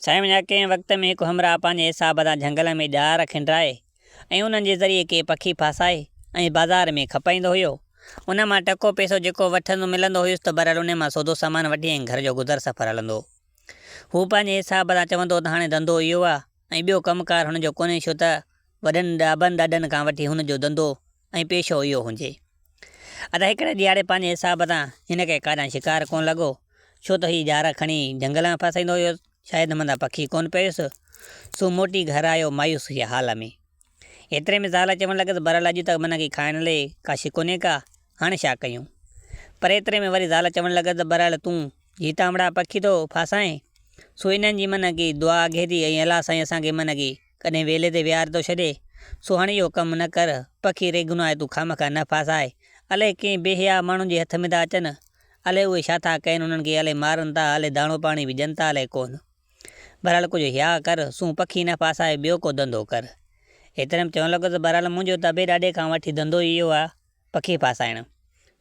سائين وڃان ڪنهن وقت ۾ هڪ همراهه پنهنجي حساب سان جهنگل ۾ ڄار کنڊرائي ۽ انهن جي ذريعي ڪي پکي ڦاسائي ۽ بازار ۾ کپائيندو هيو. ان مان ٽڪو پئسو جيڪو وٺندو ملندو هيس ته بهرحال انهي مان سودو سامان وٺي ۽ گهر جو گذر سفر هلندو. هو پنهنجي حساب سان چوندو هو ته هاڻي ڌنڌو اهو آ ۽ ٻيو ڪم ڪار هن جو ڪونهي ڇو ته وڏن ڏاٻن ڏاڏن کان وٺي هن جو ڌنڌو ۽ پيشو اهو هجي. ادا هڪڙي ڏيهاڙي پنهنجي حساب سان هن کي ڪاڏانهن شڪار ڪونه لڳو، ڇو ته هي ڄار کڻي جهنگل ۾ ڦاسائيندو هيو، شايد متان پکي ڪونه پيس، سو موٽي گهر آيو مايوس جي حال ۾. ايتري ۾ زال چوڻ لڳس، بهرحال اڄ ته من کي کائڻ لئي ڪا شيء ڪونهي ڪا، هاڻي ڇا ڪيون؟ پر ايتري ۾ وري زال چوڻ لڳس ته بهرحال تون جيتامڙا پکي ٿو ڦاسائين، سو انهن جي من کي دعا اگهي ٿي ۽ الله سائين اسان کي من کي ڪڏهن ويلي تي ويهاري ٿو ڇڏي، سو هاڻي اهو ڪم نه ڪر، پکي ريگناهه تون خامخواه نه ڦاساء، الائي ڪنهن بي حياء ماڻهن جي هٿ ۾ ٿا اچن، الائي اهي ڇا ٿا ڪين انهن کي الائي مارن ٿا، الائي داڻو پاڻي به ڏين ٿا الائي ڪونه. بهرحال ڪجهه حياء ڪر، سون پکي نه ڦاساء، ٻيو ڪو ڌنڌو ڪر. ايتري ۾ چوڻ لڳو ته بهرحال منهنجو ته ابي ڏاڏي کان وٺي ڌنڌو ئي اهو آهي، پکي ڦاسائڻ.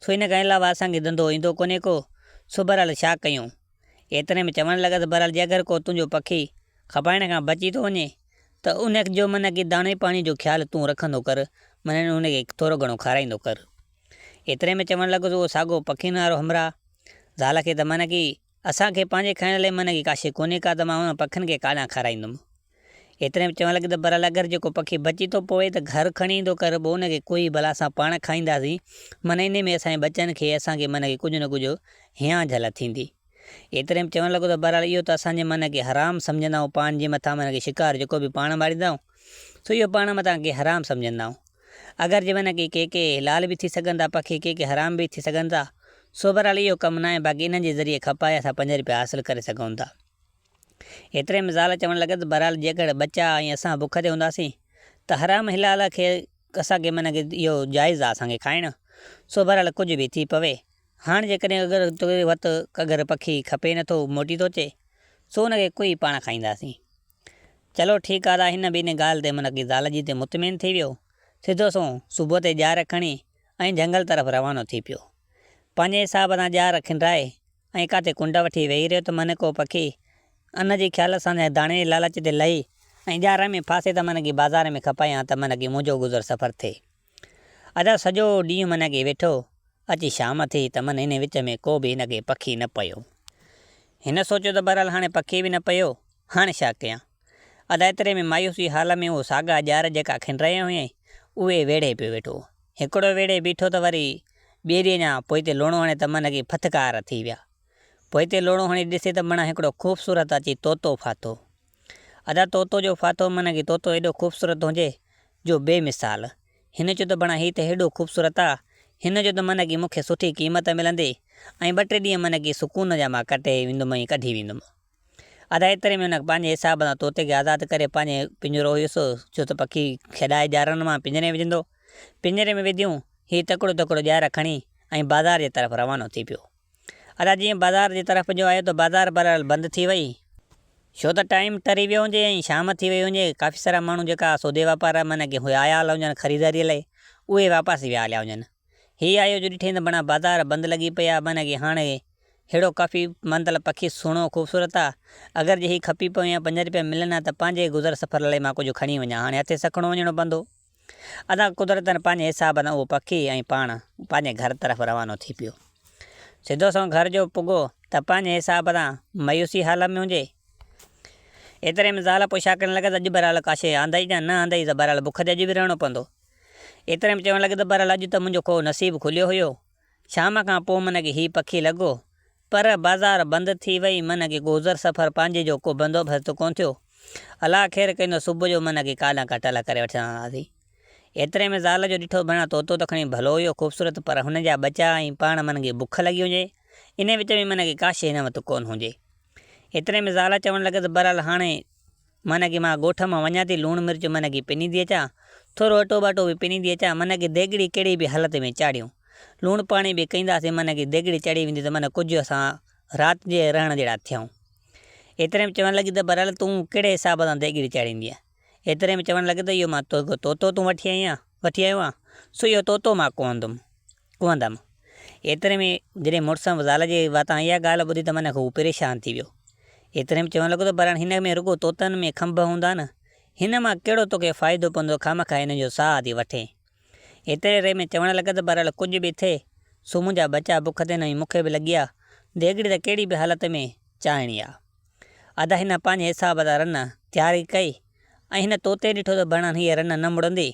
سو ان کان علاوه اسان کي ڌنڌو ايندو ڪونهي ڪو، سو بهرحال ڇا ڪيون؟ ايتري ۾ چوڻ لڳس بهرحال جي اگر ڪو تنهنجو پکي کپائڻ کان بچي ٿو وڃي ته ان جو من ڪي داڻي پاڻي جو خيال تون رکندو ڪر، من ان کي ٿورو گهڻو کارائيندو ڪر. ايتري ۾ چوڻ لڳس اهو ساڳو پکين وارو همراهه زال کي ته من ڪي اسان کي پنهنجي کائڻ لاء من ڪي ڪا شيء ڪونهي ڪا ته مان انهن پکين کي ڪاڏانهن کارائيندم. ايتري ۾ چوڻ لڳي ته بهرحال اگر جيڪو پکي بچي ٿو پوي ته گهر کڻي ايندو ڪر پوء ان کي ڪوئي ڀلا اسان پاڻ کائينداسين من انهي ۾ اسان جي ٻچن کي اسان کي من کي ڪجهه نه ڪجهه هيان جهل ٿيندي. ايتري ۾ چوڻ لڳو ته بهرحال اهو ته اسان جي من کي حرام سمجهندا آهيون پاڻ جي مٿان من کي شڪار جيڪو به پاڻ ماريندا آهيون سو اهو پاڻ مٿان کي حرام سمجهندا آهيون اگر جي من کي ڪي ڪي حلال به ٿي سگهن ٿا پکي ڪي ڪي حرام به ٿي سگهن ٿا سو بهرحال اهو ڪم ناهي باقي انهن جي ذريعي کپائي اسان پنج رپيا حاصل ڪري سگهون ٿا. ايتري ۾ زال چوڻ لڳس ته بهرحال جيڪڏهن ٻچا ۽ اسان بک تي هونداسين ته حرام حلال کي اسان کي معنيٰ اهو جائز آهي اسان کي کائڻ سو بهرحال ڪجهه به ٿي پوي هاڻ جيڪڏهن اگر تو وت ڪگر پکي کپي نٿو موٽي ٿو اچي سو ان کي ڪوئي پاڻ کائينداسين. چلو ٺيڪ آ ادا هن به ان ڳالهه تي معنيٰ زال جي تي مطمئن ٿي ويو سڌو سنئون صبح تي ڄار کڻي ۽ جهنگل طرف روانو ٿي پيو. پنهنجي حساب سان ڄار کنڊرائي ۽ ڪاٿي ڪنڊ وٺي ويهي رهيو ته من ڪو پکي ان جي خيال سان جنهن داڻي جي لالچ تي لهي ۽ ڄار ۾ ڦاسي ته من ڪي بازار ۾ کپايان ته من ڪي منهنجو گذر سفر ٿئي. ادا سڄو ڏينهن من ڪي ويٺو، اچي شام ٿي ته من انهي وچ ۾ ڪو به هن کي پکي نه پيو. هن سوچيو ته بهرحال هاڻي پکي به نه پيو، هاڻي ڇا ڪيان؟ ادا ايتري ۾ مايوسي حال ۾ اهو ساڳا ڄار جيڪا کنڊرايا هيائين، اهي ويڙهي پيو ويٺو. هڪڙو ويڙهي بيٺو ته وري ٻئي ڏينهن اڃا پوئتي لوڻو هڻي ته من ڪي ڦٿڪار ٿي ويا. پوئتي لوڻو هڻي ڏسي ته مڻ هڪڙو خوبصورت اچي طوطو ڦاٿو. ادا طوطو جو ڦاٿو من ڪي طوطو ايڏو خوبصورت هجي جو بي مثال. هن چيو ته بڻا هي ته هيڏو خوبصورت آ، هن جو ته من ڪي مون کي سٺي قيمت ملندي ۽ ٻه ٽي ڏينهن من ڪي سڪون جا مان ڪٽي ويندم ۽ ڪڍي ويندم. ادا ايتري ۾ هن پنهنجي حساب سان طوطي کي آزاد ڪري پنهنجي پڃرو هيس، ڇو ته پکي کيڏائي ڄارن مان پڃري ۾ وجهندو. پڃري ۾ وڌيون، هي تڪڙو تڪڙو ڄار کڻي ۽ بازار جي طرف روانو ٿي پيو. ادا جيئن بازار جي طرف جو آيو ته بازار بهرحال بند ٿي وئي. ڇو ته ٽائيم ٽري ويو هجي ۽ شام ٿي وئي هجي، ڪافي سارا ماڻهو جيڪا سودي واپار معنيٰ ڪي آيا هليا هجن خريداريء لاء، اهي واپس ويا هليا هجن. هي آيو جو ڏٺئين ته بڻا بازار بند لڳي پئي آ، معنيٰ ڪي هاڻي ههڙو ڪافي منتل پکي سهڻو خوبصورت آ، اگر جي هي کپي پوي يا پنج رپيا ملن ها ته پنهنجي گذر سفر لاء مان ڪجهه کڻي وڃان، هاڻي هٿي سکڻو وڃڻو پوندو. ادا قدرتن پنهنجي حساب سان اهو پکي ۽ پاڻ پنهنجي گهر طرف روانو ٿي پيو. سڌو سنئون گهر جو پڳو ته پنهنجي حساب سان مايوسي حال ۾ هجي. ايتري ۾ زال پڇا ڪرڻ لڳس اڄ بهرحال ڪا شيء آندئي يا نه آندئي ته بهرحال بک تي اڄ به رهڻو پوندو. ايتري ۾ چوڻ لڳي ته بهرحال اڄ ته منهنجو ڪو نصيب کليو هيو. شام کان پوء من کي هي پکي لڳو. پر بازار بند ٿي وئي، من کي گذر سفر پنهنجي جو ڪو بندوبست ڪونه ٿيو. الله خير ڪندو صبح جو من کي ڪا نه ڪا ٽل ڪري وٺنداسين. ايتري ۾ زال جو ڏٺو ڀيڻا طوطو ته کڻي ڀلو هيو خوبصورت پر هن جا ٻچا ۽ پاڻ من کي بک لڳي هجي. انهي وچ ۾ من کي ڪا شيء هن وٽ ڪونه هجي. ايتري ۾ زال چوڻ لڳس بهرحال هاڻي من ڪي مان ڳوٺ مان وڃان ٿي لوڻ مرچ من ڪي پنيندي اچان، ٿورو اٽو ٻاٽو به پنيندي اچان، من ڪي ديڳڙي ڪهڙي به حالت ۾ چاڙهيون. لوڻ پاڻي به ڪينداسين من ڪي ديڳڙي چڙهي ويندي ته من ڪجهه اسان رات جي رهڻ جهڙا ٿيون. ايتري ۾ چوڻ لڳي ته بهرحال تون ڪهڙي حساب سان ديڳڙي چاڙهيندينء؟ ايتري ۾ چوڻ لڳي ته اهو مان طوطو تون وٺي آئي آن، وٺي آيو آن، سو اهو طوطو مان ڪوهندم. ڪوهندم. ايتري ۾ جڏهن مڙس زال جي واتان اها ڳالهه ٻڌي ته من هو پريشان ٿي ويو. ايتري ۾ چوڻ لڳو ته بهرحال هن ۾ رڳو طوطن ۾ کنڀ هوندا نه، هن مان ڪهڙو توکي فائدو پوندو خامخواه هن جو ساهه ٿي وٺين. ايتري ري ۾ چوڻ لڳس ته بهرحال ڪجهه به ٿئي سو منهنجا ٻچا بک تي نه ۽ مون کي به لڳي آ، ديڳڙي ته ڪهڙي به حالت ۾ چاڙهڻي آ. ادا هن پنهنجي حساب سان رن تياري ڪئي ۽ هن طوطي ڏٺو ته بهرحال هيء رن نه مڙندي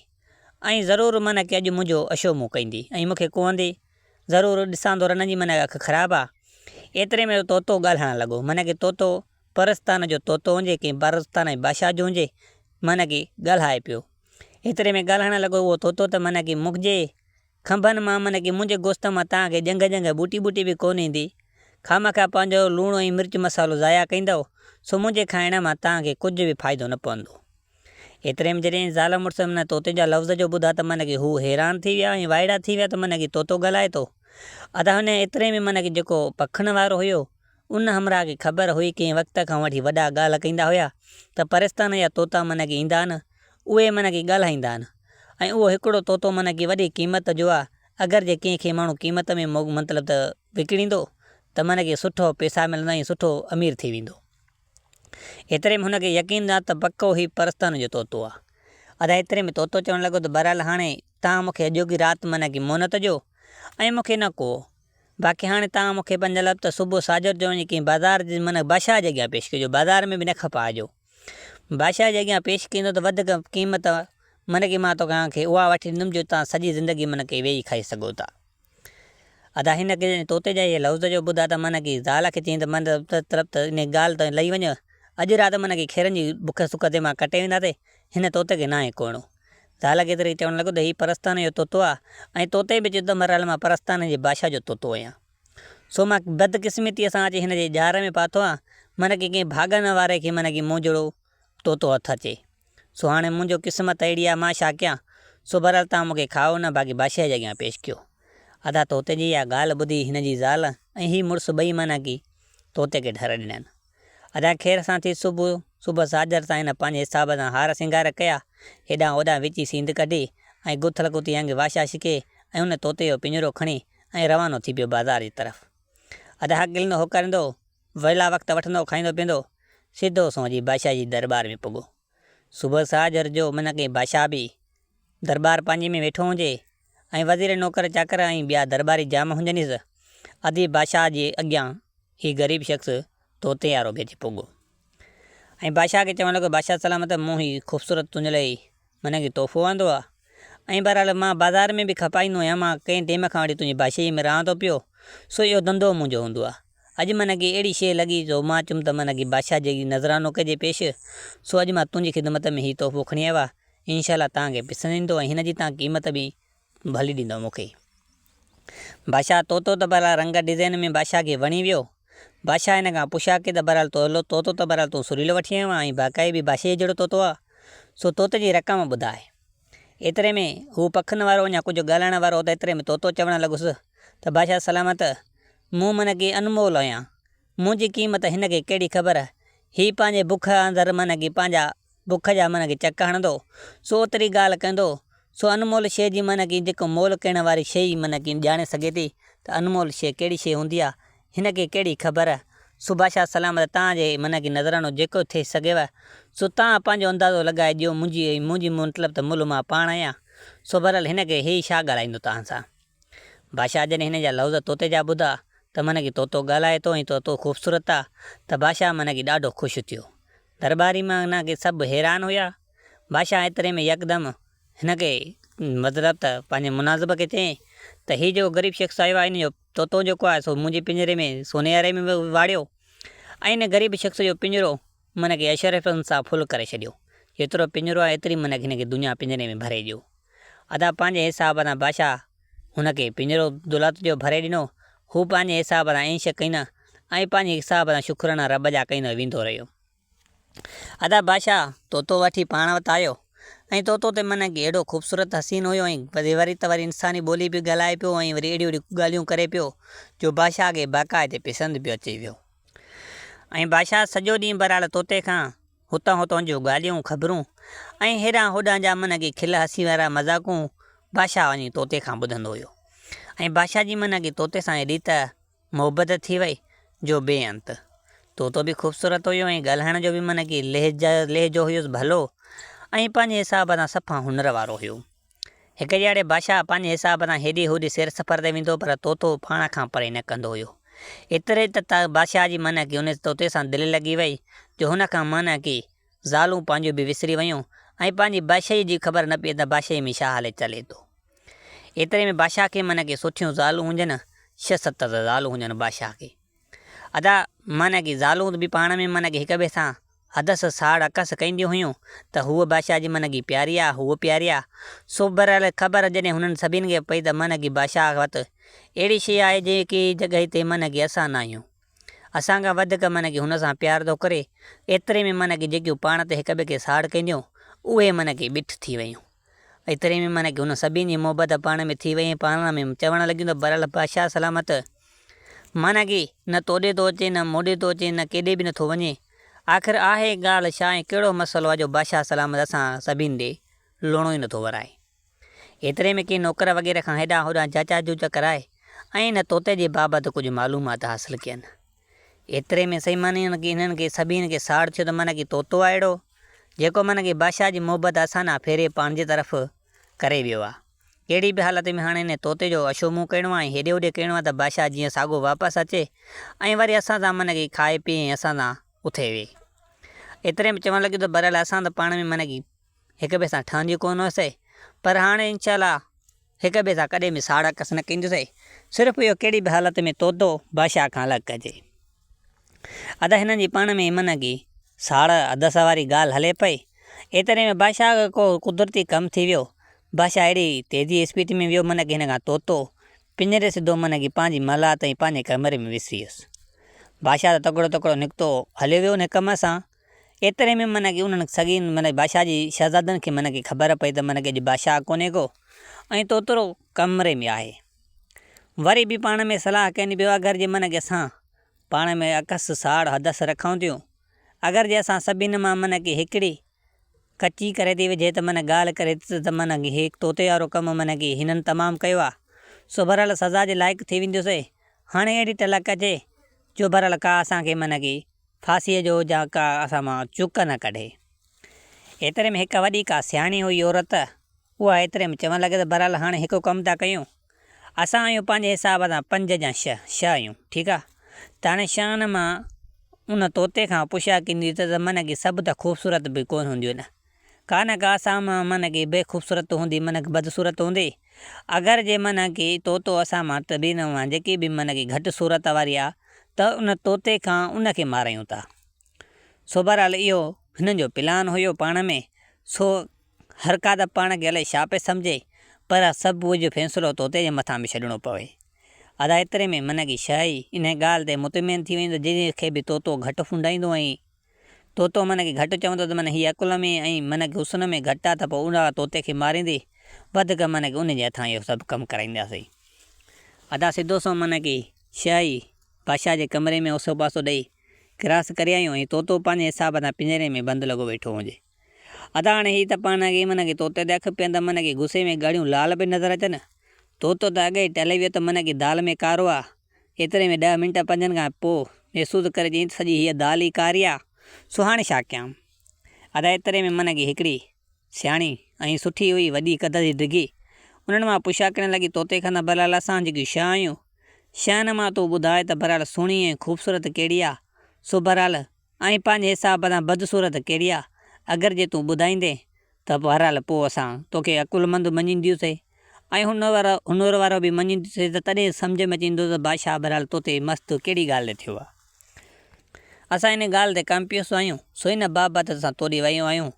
۽ ضرور معنيٰ ڪي اڄ منهنجو اشو منهن ڪندي ۽ مون کي ڪوهندي ضرور ڏسان ٿو رن جي معنيٰ اک خراب آ. ايتري ۾ طوطو ڳالهائڻ لڳو معنيٰ ڪي طوطو پرستان جو طوطو هجي ڪنهن پرستان جي بادشاهه جو هجي معنيٰ ڪي ڳالهائي پيو. ايتري ۾ ڳالهائڻ لڳو اهو طوطو ته معنيٰ ڪي منهنجي کنڀن مان معنيٰ ڪي منهنجي گوشت مان توهان کي ڄنگهه ڄنگهه ٻوٽي ٻوٽي به ڪونه ايندي. خامخواه پنهنجو لوڻ ۽ مرچ مصالحو ضايع ڪيندؤ سو منهنجي کائڻ مان توهان کي ڪجهه به فائدو نه پوندو. ايتري ۾ جڏهن زال مڙس ان طوطي جا لفظ جو ٻڌا ته معنيٰ ڪي هو حيران ٿي ويا ۽ وائڙا ٿي ويا ته معنيٰ ڪي طوطو ڳالهائي ٿو. ادا هن ايتري ۾ معنيٰ ڪي جيڪو پکڻ وارو هيو ان همراهه کي خبر هئي ڪنهن وقت کان وٺي وڏا ڳالهه ڪيندا هيا ته پرستان جا طوطا معنيٰ ڪي ايندا آهن اهي معنيٰ ڪي ڳالهائيندا آهن ۽ اهو هڪڙو طوطو معنيٰ ڪي وڏي قيمت جو آ اگر جي ڪنهن کي ماڻهو قيمت ۾ مطلب ته وڪڻيندو ته معنيٰ ڪي سٺو پيسا ملندا ۽ سٺو امير ٿي ويندو. ايتري ۾ هن کي يقين نه ته پڪو هي پرستان جو طوطو آ. ادا ايتري ۾ طوطو چوڻ لڳو ته بهرحال هاڻي توهان مون کي اڄوڪي رات معنيٰ ڪي مهلت ڏيو ۽ مون کي نه ڪوهو. باقي هاڻي توهان مون کي پنهنجا لفظ ته صبح ساجهر جو وڃي ڪنهن بازار جي معنيٰ بادشاهه جي اڳيان پيش ڪجو. بازار ۾ به نه کپائجو. بادشاهه جي اڳيان پيش ڪيندو ته وڌيڪ قيمت معنيٰ ڪي مان توکان کي اها وٺي ڏيندم جو توهان سڄي زندگي معنيٰ ڪي ويهي کائي سگهو ٿا. ادا هن کي جڏهن طوطي جا اهي لفظ جو ٻڌا ته معنيٰ ڪي زال کي چيائين ته مطلب ته انهي ڳالهه تائين لهي وڃ، اڄ رات معنيٰ ڪي خيرن جي بک سک تي مان ڪٽي وينداسين، هن طوطي کي ناهي ڪوئڻو. زال کي ايتري چوڻ لڳو ته هي پرستان جو طوطو آ ۽ طوطي به چيو ته بهرحال مان پرستان جي بادشاهه جو طوطو آهيان. سو مان بدقسمتيء سان اچي هن جي ڄار ۾ ڦاٿو آهيان، معنيٰ ڪي ڪنهن ڀاڳن واري کي معنيٰ ڪي مون جهڙو طوطو هٿ اچي. سو هاڻي منهنجو قسمت اهڙي آهي، مان ڇا ڪيان؟ سو بهرحال توهان مون کي کائو نه، باقي بادشاهه جي اڳيان پيش ڪيو. ادا طوطي جي اها ڳالهه ٻڌي هن جي زال ۽ هي مڙس ٻئي معنيٰ ڪي طوطي کي ڍر ڏنائين. ادا خير سان ٿي صبح، صبح ساجهر سان هن پنهنجي حساب سان هار سينگار ڪيا، هيڏانهن هوڏانهن وچي سينڌ ڪڍي ۽ گٿل گٿي انگ واشا ڇڪي ۽ ان طوطي جو پڃرو کڻي ۽ روانو ٿي پيو بازار جي طرف. ادا هڪلندو هوڪاريندو ويلا وقت وٺندو کائيندو پيئندو سڌو سنئون اچي بادشاهه جي درٻار ۾ پڳو. صبح ساجهر جو من ڪنهن بادشاهه به درٻار پنهنجي ۾ ويٺو هجي ۽ وزير نوڪر چاڪر ۽ ٻيا درٻاري جام هجنس، ادي بادشاهه جي اڳيان هي غريب شخص طوطي وارو به اچي پڳو ۽ بادشاهه کي چوڻ لڳو بادشاهه سلامت مون هي خوبصورت تنهنجي لاء من کي تحفو آندو آ ۽ بهرحال مان بازار ۾ به کپائيندو آهيان مان ڪنهن ٽيم کان وٺي تنهنجي بادشاهي ۾ رهان ٿو پيو سو اهو ڌنڌو منهنجو هوندو آ اڄ من کي اهڙي شيء لڳي جو مان چيم ته من کي بادشاهه جي نذرانو ڪجي پيش سو اڄ مان تنهنجي خدمت ۾ هي تحفو کڻي آيو آ انشاء الله توهان کي پسند ايندو ۽ هن جي توهان قيمت به ڀلي ڏيندو مون کي. بادشاهه طوطو ته بهرحال رنگ ڊزائين ۾ بادشاهه کي وڻي ويو. بادشاهه هن کان پڇا ڪئي ته بهرحال طوطو ته بهرحال تون سريلو وٺي آيو آهين ۽ باقاعي به بادشاهيء جهڙو طوطو آ، سو طوطي جي رقم ٻڌاء. ايتري ۾ هو پکن وارو اڃا ڪجهه ڳالهائڻ وارو هو ته ايتري ۾ طوطو چوڻ لڳس ته بادشاهه سلامت، مون من ڪي انمول آهيان، منهنجي قيمت هن کي ڪهڙي خبر، هي پنهنجي بک اندر من ڪي پنهنجا بک جا من کي چڪ هڻندو، سو اوتري ڳالهه ڪندو، سو انمول شيء جي من کي جيڪو مول ڪرڻ واري شيء ئي من کي ڄاڻي سگهي ٿي ته انمول شيء ڪهڙي شيء هوندي آ، هن کي ڪهڙي خبر. سو بادشاهه سلامت توهان جي من کي نذرانو جيڪو ٿي سگهيو، سو توهان پنهنجو اندازو لڳائي ڏيو، منهنجي ۽ منهنجي مطلب ته ملهه مان پاڻ آهيان، سو بهرحال هن کي هي ڇا ڳالهائيندو توهان سان. بادشاهه جڏهن هن جا لفظ طوطي جا ٻڌا ته من کي طوطو ڳالهائي ٿو ۽ طوطو خوبصورت آ ته بادشاهه من کي ڏاڍو خوش ٿيو. درٻاري معنيٰ ڪي سڀ حيران هيا. بادشاهه ايتري ۾ يڪدم هن کي مطلب ته پنهنجي مناظب کي چيائين ته هي جيڪو غريب شخص آيو آهي ان جو طوطو جيڪو آهي سو منهنجي پڃري ۾ سوني واري ۾ واڙيو ۽ ان غريب شخص جو پڃرو معنيٰ ڪي اشرفن سان ڦل ڪري ڇڏيو. جيترو پڃرو آهي ايتري معنيٰ ڪي هن کي دنيا پڃري ۾ ڀري ڏيو. ادا پنهنجي حساب سان بادشاهه هن کي پڃرو دولت جو ڀري ڏنو. هو پنهنجي حساب سان عيش ڪندو ۽ پنهنجي حساب سان شڪرانا رب جا ڪندو ويندو رهيو. ادا بادشاهه طوطو وٺي پاڻ وٽ آيو ۽ طوطو ته معنيٰ ڪي اهڙو خوبصورت حسين هيو ۽ وري ته وري انساني ٻولي به ڳالهائي پيو ۽ وري اهڙيون اهڙيون ڳالهيون ڪري پيو جو بادشاهه کي باقاعدي پسند پيو اچي ويو. ۽ بادشاهه سڄو ڏينهن بهرحال طوطي کان هتان هتان جون ڳالهيون خبرون ۽ هيڏانهن هوڏانهن جا من ڪي کل هسي وارا مذاقون بادشاهه وڃي طوطي کان ٻڌندو هيو ۽ بادشاهه جي من ڪي طوطي سان ايڏي ته محبت ٿي وئي جو بي انت. طوطو به خوبصورت هيو ۽ ڳالهائڻ جو به معنيٰ ڪي لهجو هيس ڀلو ۽ پنهنجي حساب سان صفا هنر وارو هيو. هڪ ڏيهاڙي بادشاهه پنهنجي حساب سان هيڏي هوڏي سير سفر تي ويندو پر طوطو پاڻ کان پري نه ڪندو هيو. ايتري ته بادشاهه جي معنيٰ ڪي ان طوطي سان دل لڳي وئي جو هن کان معنيٰ ڪي زالون پنهنجون به وسري ويون ۽ پنهنجي بادشاهيء جي خبر نه پيئي ته بادشاهيء ۾ ڇا هلي چلي ٿو. ايتري ۾ بادشاهه کي معنيٰ ڪي سٺيون زالون هجن، ڇهه ست ته زالون هجن بادشاهه کي. ادا معنيٰ ڪي زالون به پاڻ ۾ معنيٰ ڪي هڪ ٻئي سان حدس ساڙ عڪس ڪنديون هيون ته هوء بادشاهه جي معنيٰ ڪي پياري آ، هوء پياري آ. سو بهرحال خبر جڏهن هنن سڀني کي پئي ته معنيٰ ڪي بادشاهه وٽ اهڙي شيء آهي جيڪي جڳهه تي معنيٰ ڪي اسان ناهيون. اسان کان وڌيڪ معنيٰ ڪي هن سان پيار ٿو ڪري. ايتري ۾ معنيٰ ڪي جيڪيون پاڻ تي هڪ ٻئي کي ساڙ ڪنديون اهي معنيٰ ڪي ٻٺ ٿي ويون. ايتري ۾ معنيٰ ڪي هن سڀني جي محبت پاڻ ۾ ٿي وئي ۽ پاڻ ۾ چوڻ لڳيون ته بهرحال بادشاهه سلامت معنيٰ ڪي نه توڏي ٿو اچي نه موڏي ٿو اچي نه ڪيڏي به نٿو وڃي. آخر آهي ڳالهه ڇا ۽ ڪهڙو مسئلو آهي جو بادشاهه سلامت اسان سڀني ڏي لوڻو ئي نٿو ورائي. ايتري ۾ ڪي نوڪر وغيره کان هيڏانهن هوڏانهن جاچا جوچا ڪرائي ۽ ان طوطي جي بابت ڪجهه معلومات حاصل ڪين. ايتري ۾ سائين معنيٰ انهن کي سڀني کي ساڙ ٿيو ته معنيٰ ڪي طوطو آهي اهڙو جيڪو معنيٰ ڪي بادشاهه جي محبت اسان ڏانهن ڦيري پنهنجي طرف ڪري ويو آهي. ڪهڙي به حالت ۾ هاڻي ان طوطي جو اشو منهن ڪرڻو آهي ۽ هيڏي هوڏي ڪرڻو آهي ته بادشاهه جيئن ساڳو واپس اچي ۽ وري اسان سان معنيٰ ڪي کائي پيئي ۽ اسان سان اٿي ويهي. ايتري ۾ چوڻ لڳيو ته بهرحال اسان ته پاڻ ۾ معنيٰ ڪي هڪ ٻئي سان ٺهنديون ڪونه هيوسين پر هاڻي انشاء الله هڪ ٻئي سان ڪڏهن به ساڙ عڪس نه ڪنديوسين صرف اهو ڪهڙي به حالت ۾ طوطو بادشاهه کان الڳ ڪجي. ادا هنن جي پاڻ ۾ من ڪي ساڙ عدس واري ڳالهه هلي پئي ايتري ۾ بادشاهه کان ڪو قدرتي ڪم ٿي ويو بادشاهه اهڙي تيزي اسپيڊ ۾ ويو من ڪي هن کان طوطو پڃري سڌو من ڪي پنهنجي محلات ۽ پنهنجي ڪمري ۾ وسري ويس بادشاهه ته تڪڙو تڪڙو نڪتو هليو ويو ان ڪم سان ايتري ۾ من ڪي انهن سڳين من بادشاهه جي شهزادن کي من ڪي خبر پئي ته من ڪي اڄ بادشاهه ڪونهي ڪو ۽ طوطرو ڪمري ۾ آهي. وري به پاڻ ۾ صلاح ڪين پيو اگر جي من ڪي اسان پاڻ ۾ عڪس ساڙ حدس رکون ٿيون اگر جي اسان سڀني مان من ڪي هڪڙي ڪچي ڪري ٿي وجهي ته من ڳالهه ڪري ٿي ته من ڪي هي طوطي وارو ڪم من ڪي هنن تمام ڪيو آ سو بهرحال سزا جي لائق ٿي وينديوسي هاڻي اهڙي ٽلڪ ڪجي جو بهرحال ڪا اسان کي من ڪي ڦاسيء جو جا ڪا اسان مان چڪ نه ڪڍي. ايتري ۾ هڪ وڏي ڪا سياڻي هئي عورت، اها ايتري ۾ چوڻ لڳي ته بهرحال هاڻي هڪ ڪم ٿا ڪيون. اسان آهيون پنهنجي حساب سان پنج يا ڇهه، ڇهه آهيون، ٺيڪ آ. ته هاڻي ڇهن مان ان طوطي کان پڇا ڪندي ته من ڪي سڀ ته خوبصورت به ڪونه هونديون نه. ڪا نه ڪا اسان مان من ڪي بي خوبصورت هوندي من ڪي بدصورت هوندي. اگر جي من ڪي طوطو اسان مان ٽبين مان جيڪي به من ڪي گهٽ صورت واري آ ته ان طوطي کان ان کي مارايون ٿا. سو بهرحال اهو هنن جو پلان هيو پاڻ ۾ سو هر ڪا ته پاڻ کي الائي ڇا پئي سمجهي پر سڀ ڪجهه فيصلو طوطي جي مٿان به ڇڏڻو پوي. ادا ايتري ۾ من ڪي شاهي انهي ڳالهه تي مطمئن ٿي وئي ته جنهن کي به طوطو گهٽ ڦنڊائيندو ۽ طوطو من کي گهٽ چوندو ته من هي عقل ۾ ۽ من کي حسن ۾ گهٽ آ ته پوء ان طوطي کي ماريندي وڌڪ من کي ان جي هٿان اهو سڀ ڪم ڪرائينداسين. ادا سڌو سنئون من کي شاهي بادشاهه جي ڪمري ۾ اوسو پاسو ڏئي ڪراس ڪري آيون ۽ طوطو پنهنجي حساب سان پڃري ۾ بند لڳو ويٺو هجي. ادا هاڻي هي ته پاڻ کي من کي طوطي تي اک پين ته من کي غصي ۾ ڳاڙهيون لال پئي نظر اچن. طوطو ته اڳ ئي ٽلي ويو ته من کي دال ۾ ڪارو آ. ايتري ۾ ڏهه منٽ پنجن کان پوء محسوس ڪري چيائين ته سڄي هيء دال ئي ڪاري آ، سو هاڻي ڇا ڪيان؟ ادا ايتري ۾ من کي هڪڙي سياڻي ۽ سٺي هئي، وڏي قد جي ڊگهي. انهن مان پڇا ڪرڻ لڳي، طوطي کان ته بهرحال اسان جيڪيون شيء آهيون، شين مان تون ٻڌاء ته بهرحال سهڻي ۽ خوبصورت ڪهڙي آ، سو بهرحال ۽ پنهنجي حساب سان بدصورت ڪهڙي آ، اگر جي تون ٻڌائيندين ته بهرحال پوء اسان توکي عقلمند مڃينديونسين ۽ هنر وارو به مڃينديونسين ته تڏهن سمجهه ۾ اچي ايندو ته بادشاهه بهرحال توتي مست ڪهڙي ڳالهه تي ٿيو آ. اسان ان ڳالهه تي ڪنفيوز آهيون، سو ان بابت اسان توڏي ويون آهيون،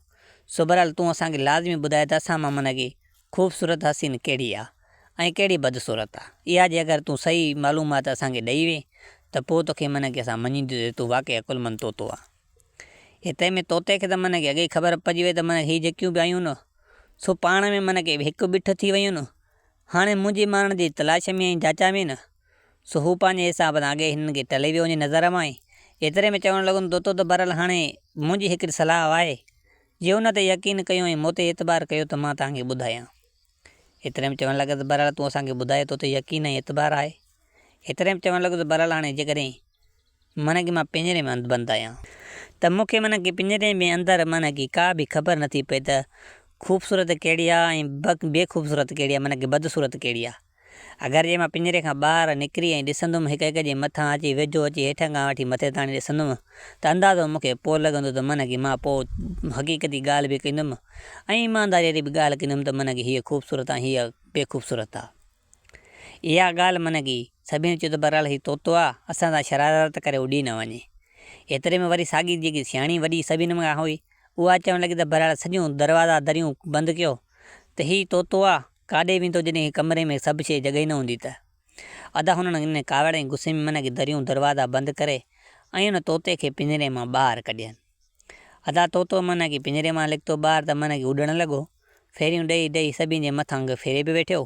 سو بهرحال تون اسان کي لازمي ٻڌاء ته اسان مان من کي خوبصورت حسين ڪهڙي آ ۽ ڪهڙي بدصورت آ. اها جي اگر تون صحيح معلومات اسان کي ڏئي وين ته پوء توکي من کي اسان مڃينديونسين ته تون واقعي عقلمند طوطو آن. ايتري ۾ طوطي کي ته من کي اڳي ئي خبر پئجي وئي ته من هي جيڪيون به آيون نه سو پاڻ ۾ من کي هڪ ٻٺ ٿي ويون نه هاڻي منهنجي مارڻ جي تلاش ۾ ۽ جاچا ۾ نه سو هو پنهنجي حساب سان اڳي هنن کي ٽلي ويو وڃي نظر مان ئي ايتري ۾ چوڻ لڳو طوطو ته بهرحال هاڻي منهنجي هڪڙي صلاح آهي جي ان تي يقين ڪيو ۽ مون تي اعتبار ڪيو ته مان توهان کي ٻڌايان. ايتري ۾ چوڻ لڳس ته بهرحال تون اسان کي ٻڌاء تو تي يقين ۽ اعتبار آهي. ايتري ۾ چوڻ لڳس ته بهرحال هاڻي جيڪڏهن. معنيٰ ڪي مان پڃري ۾ بند آهيان ته مون کي معنيٰ ڪي پڃري ۾ اندر معنيٰ ڪي ڪا به خبر نٿي پئي ته خوبصورت ڪهڙي آهي ۽ بي خوبصورت ڪهڙي آهي معنيٰ ڪي بدصورت ڪهڙي آهي. اگر جي مان پڃري کان ٻاهر نڪري ۽ ڏسندم هڪ هڪ جي مٿان اچي ويجهو اچي هيٺان کان وٺي مٿي تاڻي ڏسندم ته اندازو مون کي پوء لڳندو ته معنيٰ ڪي مان پوء حقيقتي ڳالهه به ڪندم ۽ ايمانداري واري به ڳالهه ڪندم ته معنيٰ ڪي هيء خوبصورت ۽ هيء بي خوبصورت آهي. اها ڳالهه من ڳئي. سڀني چيو ته بهرحال هي طوطو آ، اسان سان شرارت ڪري اڏي نه وڃي. ايتري ۾ وري ساڳي جيڪي سياڻي وڏي سڀني کان هئي، اها چوڻ لڳي ته بهرحال سڄيون دروازا دريون بند ڪيو ته هي طوطو آ، ڪاڏي ويندو جڏهن ڪمري ۾ سڀ شيء جڳهه ئي نه هوندي ته. ادا هنن ان ڪاوڙ ۽ غصي ۾ من ڳئي دريون دروازا بند ڪري ۽ ان طوطي کي پڃري مان ٻاهر ڪڍين. ادا طوطو من ڳئي پڃري مان نڪتو ٻاهر ته من ڳئي اڏڻ لڳو. ڦيريون ڏئي ڏئي سڀني جي مٿان اڳ ڦيري به ويٺيو.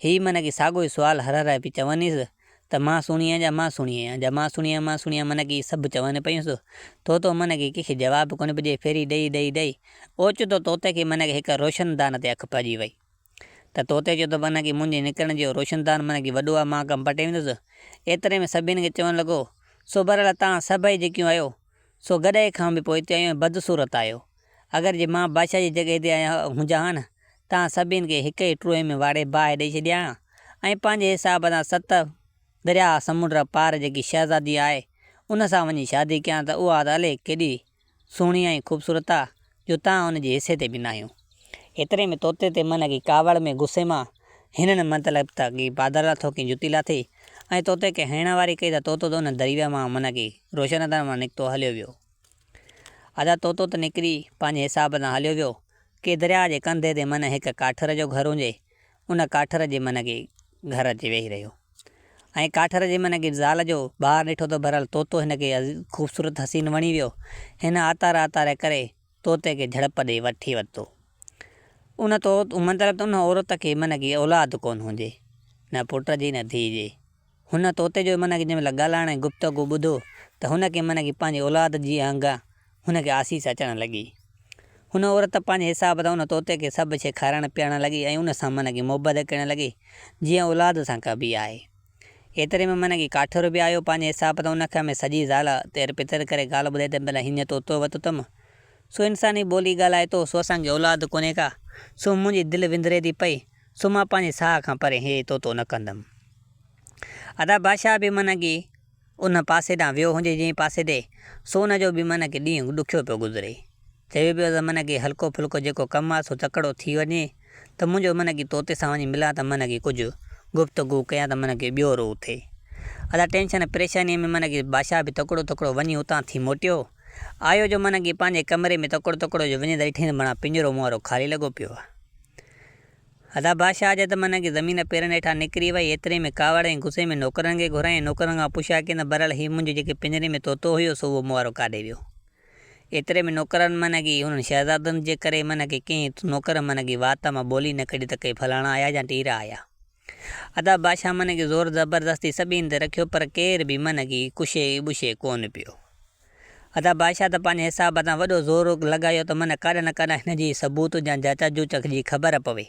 هي من ڪي ساڳيو ئي سوال هر هر پئي چونيس ته مان سهڻي آهيان جا مان سهڻي آهيان، جا مان سهڻي آهيان، مان سهڻي آهيان من ڪي سڀ چون پيونس. طوطو من ڪي ڪنهن کي جواب به ڪونه پيو ڏئي. ڦيري ڏئي ڏئي ڏئي اوچتو طوطي کي من ڪي هڪ روشن دان تي اک پئجي وئي ته طوطي چيو ته من ڪي منهنجي نڪرڻ جو روشن دان من ڪي وڏو آهي مان ڪم پٽي ويندس. ايتري ۾ سڀني کي چوڻ لڳو سو بهرحال توهان سڀئي جيڪيون آهيو سو گڏهه کان به پوئتي آهيو ۽ بدصورت آهيو. اگر جي مان بادشاهه جي جڳهه تي هجان ها نه، تان سڀني کي هڪ ئي ٽوهي ۾ واڙي باهه ڏئي ڇڏيان ها ۽ پنهنجي حساب سان ست درياهه سمنڊ پار جيڪي شهزادي آهي، ان سان وڃي شادي ڪيان ته اها ته الائي ڪيڏي سهڻي ۽ خوبصورت آ، جو تان ان جي حصي تي به ناهيون. ايتري ۾ طوطي تي من ڪي ڪاوڙ ۾ غصي مان هنن مطلب ته ڪي پادر لاٿو ڪي جتي لاٿي ۽ طوطي کي هڻڻ واري ڪئي ته طوطو ته ان دريء مان من ڪي روشن دان مان نڪتو هليو ويو. ادا طوطو ته نڪري پنهنجي حساب سان هليو ويو. ڪي درياء جي ڪنڌي تي من هڪ ڪاٺر جو گهر هجي، ان ڪاٺر جي من ڪي گهر اچي ويهي رهيو. ۽ ڪاٺر جي من ڪي زال جو ٻاهر ڏٺو ته بهرحال طوطو هن کي خوبصورت حسين وڻي ويو. هن آتار آتار ڪري طوطي کي جهڙپ ڏئي وٺي ورتو. ان تو مطلب ته ان عورت کي من ڪي اولاد ڪونه هجي، نه پٽ جي نه ڌيء جي. هن طوطي جو من کي جنهن مهل ڳالهائڻ ۽ گفتگو ٻڌو ته هن کي من کي پنهنجي اولاد جي آنگان هن کي آسيس اچڻ لڳي. هن عورت پنهنجي حساب سان ان طوطي کي سڀ شيء کارائڻ پيارڻ لڳي ۽ ان سان من کي محبت ڪرڻ لڳي جيئن اولاد سان ڪبي آهي. ايتري ۾ من کي ڪاٺيرو به آيو پنهنجي حساب سان ان کي ۾ سڄي زال تير پتر ڪري ڳالهه ٻڌائي ته ڀلا هينئن طوطو وتو اٿم سو انساني ٻولي ڳالهائي ٿو سو اسان کي اولاد ڪونهي ڪا سو منهنجي دل وندري ٿي پئي سو مان پنهنجي ساهه کان پري هي طوطو نه ڪندم. ادا بادشاهه به من ڪي ان پاسي ڏانهن ويو هجي جنهن پاسي ڏي، سو ان جو به من ڪي ڏينهن ڏکيو پيو گذري. چوي پيو ته من ڪي هلڪو ڦلڪو جيڪو ڪم آ سو تڪڙو ٿي وڃي ته منهنجو من ڪي طوطي سان وڃي ملان ته من ڪي ڪجهه گفتگو ڪيان ته من ڪي ٻيو روح ٿئي. ادا ٽينشن پريشانيء ۾ من ڪي بادشاهه به تڪڙو تڪڙو وڃي اتان ٿي موٽيو. آيو جو من ڪي پنهنجي ڪمري ۾ تڪڙو تڪڙو جو وڃي ته ڏٺائين ته مڻا پڃرو مون وارو خالي لڳو پيو آ. ادا بادشاهه جي ته من کي زمين پيرن هيٺان نڪري وئي، ايتري ۾ ڪاوڙ ۽ غصي ۾ نوڪرن کي گهرايائين، نوڪرن کان پڇا ڪيائين ته بهرحال هي منهنجو جيڪي پڃري ۾ طوطو هيو سو اهو مون وارو ڪاڏي ويو؟ ايتري ۾ نوڪرن من کي انهن شهزادن جي ڪري من کي ڪنهن نوڪر من کي وات مان ٻولي نه ڪڍي ته ڪي فلاڻا آيا يا ٽيرا آيا. ادا بادشاهه من کي زور زبردستي سڀني تي رکيو پر ڪير به من کي ڪشي ٻشي ڪونه پيو. ادا بادشاهه ته پنهنجي حساب سان وڏو زور لڳايو ته من ڪاڏا نه ڪاڏا هن جي ثبوت يا جاچ جوچ جي خبر پوي.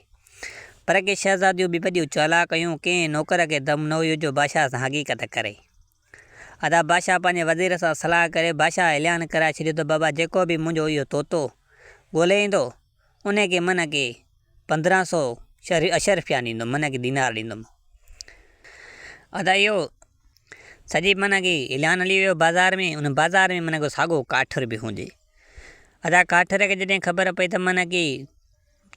پر ڪي شهزاديون به وڏيون چالاڪ هيون، ڪنهن نوڪر کي دم نه هيو جو بادشاهه سان حقيقت ڪري. ادا بادشاهه پنهنجي وزير سان صلاح ڪري بادشاهه اعلان ڪرائي ڇڏيو ته بابا جيڪو به منهنجو اهو طوطو ڳولي ايندو، انهي کي من ڪي 15 سو اشرفيان ڏيندم، من ڪي دينار ڏيندم. ادا اهو سڄي من ڪي اعلان هلي ويو بازار ۾، ان بازار ۾ من ڪو ساڳو ڪاٺر به هجي. ادا ڪاٺر کي جڏهن خبر پئي ته من ڪي